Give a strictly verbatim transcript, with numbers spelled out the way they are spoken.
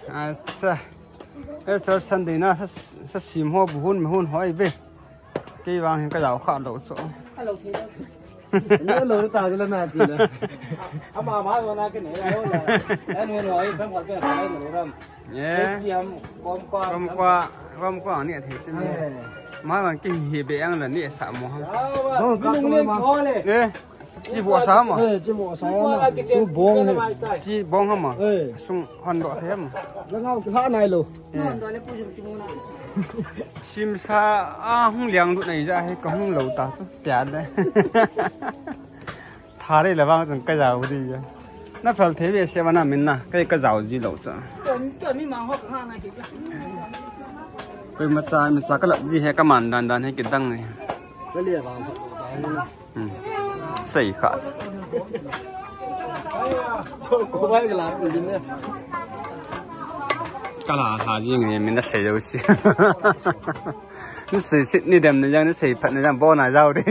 Acha. Easter Sunday na sa, sa sim ho bu hun me hun hoi ve. Kei vang hin ka jao kha lou chu. Alo thei lou. Ni lo ta la na ti na. Ama ma lo na ke ne lo la. An wen hoi pam khat pe ka lo ram. Ye. Ti am kom kwa. Kom kwa, kom kwa ni thei sin. Ma vang ki hi be ang la ni sa mo ha. Bong ka ko ma. Ye. Chi bo sa ma. Eh, chi bo sa ma. Chu bong he. Chi bong ha ma. Eh. Sung han do the ma. La ngau ki ha nai lo. Eh. Simsa a hung liang lut nai ja he ka hung lo ta chu tia de. Tha re la vang chun ka jao di ja. Na phal the ve se ma na min na. Kai ka jao ji lo cha. Ka mi mang ho ka ha na ki. Koi ma cha mi cha ka lap ji he ka man dan dan he ki dang ni. Ka le vang. Hmm. Sei kha. Kala ha jing ni min da sei lo si. Ni sei sit ni dem ni jang ni sei phat ni jang bo na jao di.